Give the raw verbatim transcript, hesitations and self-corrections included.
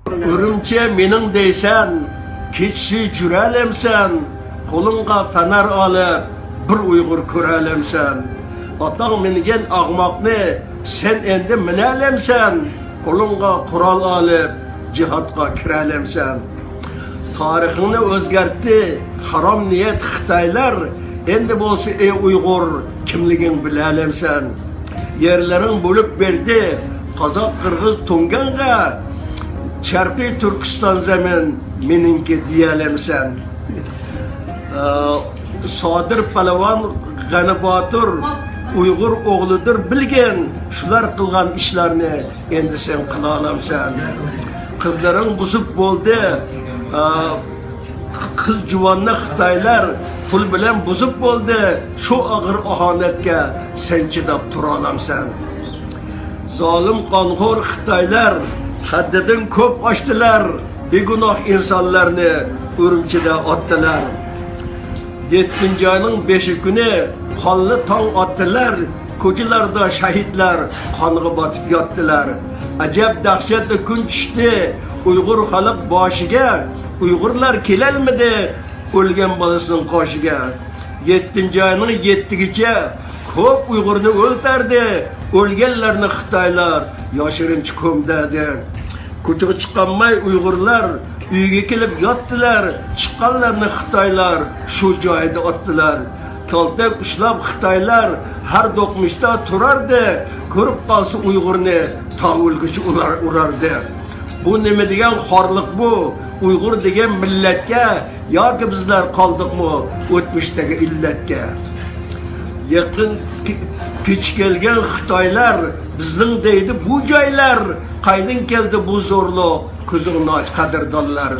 ئۈرۈمچى مېنىڭ دەيسەن، كېچىسى جۈرەلەمسەن؟ قولۇڭغا فەنەر ئالىپ، بىر ئۇيغۇر كۆرەلەمسەن؟ ئاتاڭ مىنگەن ئاغماقنى سەن ئەندى مىنەلەمسەن؟ قولۇڭغا قورال ئالىپ، جىھادقا كىرەلەمسەن؟ تارىخىڭنى ئۆزگەرتتى خارام نىيەت خىتايلار، ئەندى بولسا ئەي ئۇيغۇر، كىملىكىڭ بىلەلەمسەن؟ يەرلىرىڭ بۆلۈپ بەردى قازاق، قىرغىز، تۇڭگانغا، شەرقىي تۈركىستان زېمىن مېنىڭكى دېيەلەمسەن؟ ئە، سادىر پالۋان، غەنى باتۇر ئۇيغۇر ئوغلىدۇر بىلگىن، شۇلار قىلغان ئىشلارنى ئەندى سەن قىلالامسەن؟ قىزلىرىڭ بۇزۇپ بولدى، ئە، قىز جۇۋاننى خىتايلار پۇل بىلەن بۇزۇپ بولدى، شۇ ئاغىر ئاھانەتكە سەن چىداپ تۇرالامسەن؟ زالىم قانخور خىتايلار ھەددىدىن كۆپ ئاچتىلار، بىگۇناھ ئىنسانلارنى ئۈرۈمچىدە ئاتتىلار. يەتتىنچى ئاينىڭ بەشى كۈنى قانلىق تاڭ ئاتتىلار، كوچىلاردا شەھىدلەر قانغا باتىپ ياتتىلار. ئەجەب دەھشەتلىك كۈن چۈشتى ئۇيغۇر خەلق باشىگە، ئۇيغۇرلار كېلەلمىدى ئۆلگەن بالىسىنىڭ قېشىگە. يەتتىنچى ئاينىڭ يەتتىگىچە كۆپ ئۇيغۇرنى ئۆلتۈردى، ئۆلگەنلەرنى خىتايلار ياشىرىنچە كۆمدۈردى. كوچىغا چىقالماي ئۇيغۇرلار ئۆيگە كېلىپ ياتتىلار، چىققانلارنى خىتايلار شۇ جايدا ئاتتىلار. كالتەك ئۇشلاپ خىتايلار ھەر دوقمۇشتا تۇراردى، كۆرۈپ قالسا ئۇيغۇرنى تاۋۇلغىچە ئۇلار ئۇراردى. بۇ نېمە دېگەن خارلىق بۇ؟ ئۇيغۇر دېگەن مىللەتكە ياكى بىزلەر قالدۇقمۇ ئۆتمۈشتىكى ئىللەتكە؟ يېقىن كېچە كەلگەن خىتايلار بىزنىڭ دەيدۇ بۇ جايلار، قايدىن كەلدى بۇ زورلۇق؟ كۆزۈڭنى ئاچ قەدىردانلار.